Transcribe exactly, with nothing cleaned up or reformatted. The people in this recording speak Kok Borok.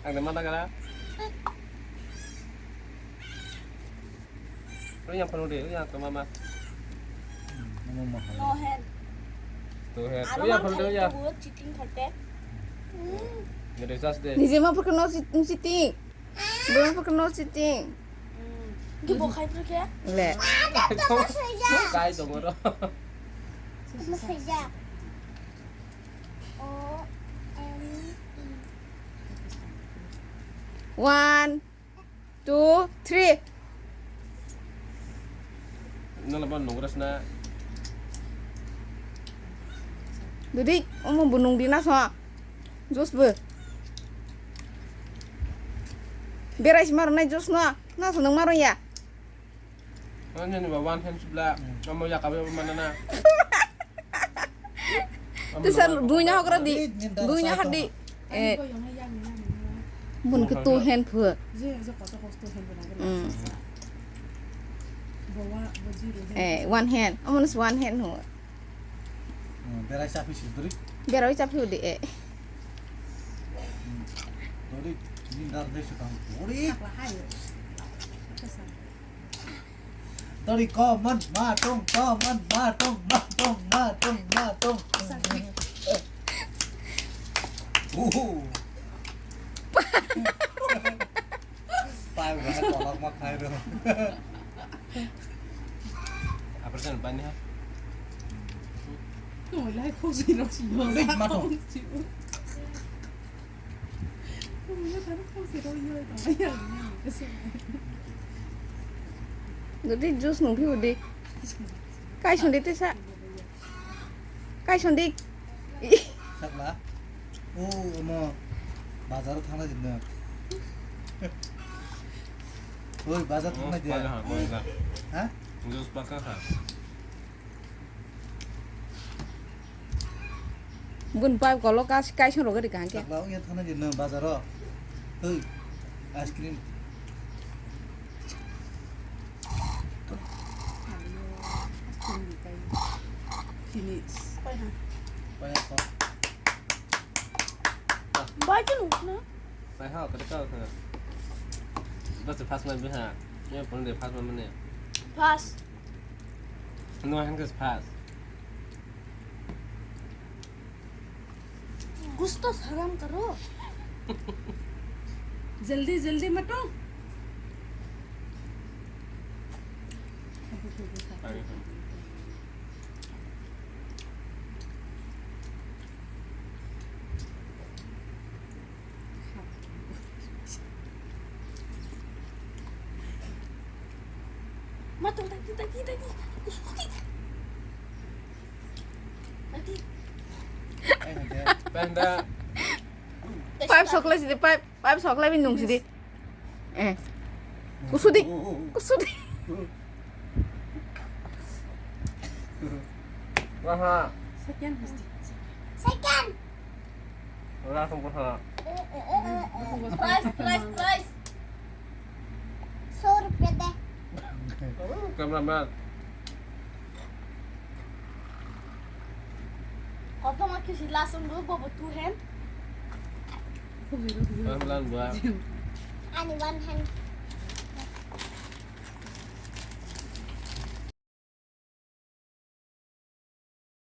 Ang de mana gara. Lu yang penuh deh, lu yang ke mama. Mama mahal. No hand. Tuh hand. Lu yang penuh deh ya. Cheating khate. Ngede sas deh. Nije ma pukno cheating. Bro pukno cheating. Ki bo khai pukya? Le. Kai dong ro. Masaya. O M E. One, two, three. Nala ban nongras na. Dudi, omo bunung di na so. Juice bo. Berai si maro nai juice no. Na so nang maro ya. Ani ni ba one hand sibla. Omo ya kabe mana na. Tisa buina hokra di, buina hadi. Eh, mun ke two hand phu. Mm. Eh, one hand. Amun one hand ho. Hmm, berai chapi si duri. Berai chapi di eh. Hmm. Duri, ni dar de sukang duri. Dori, come on, matong, come on, matong, matong, matong, matong. Uhu. Pai udah tolak mak hai do. Apa sih bani ha? Mulai kau sih lo sih lo. Rik matong. Dudi juice nung phiu di. Kai song di tisa. Kai song di. Sakla. O, omo. Bazar thangna jinna. Oi, bazar thangna jinna. Ha? Juice baka kha. Bun pai kolo kas kai song rogari kan ke. Sakla ungya thana je na bazaro. Hei, ice cream. Finish. Pai ha. Pai ha. Bai tu nuk na. Pai ha, kata kau kata. Bas fast man biha. Ya pun de fast man mane. Fast. No, hand is fast. कुछ तो शर्म करो। जल्दी जल्दी मटो। Matong tadi tadi tadi. Tadi. Tadi. Panda. Pipe soklai sidi, pipe, pipe soklai bini nung sidi. Eh. Kusudi. Kusudi. Waha. Second. Second. Ora song kosong. Price, price, price. सौ रुपये दे। Cameraman. Koto ma kisi lasung do bobo two hand. Pelan-pelan buat. Ani one hand.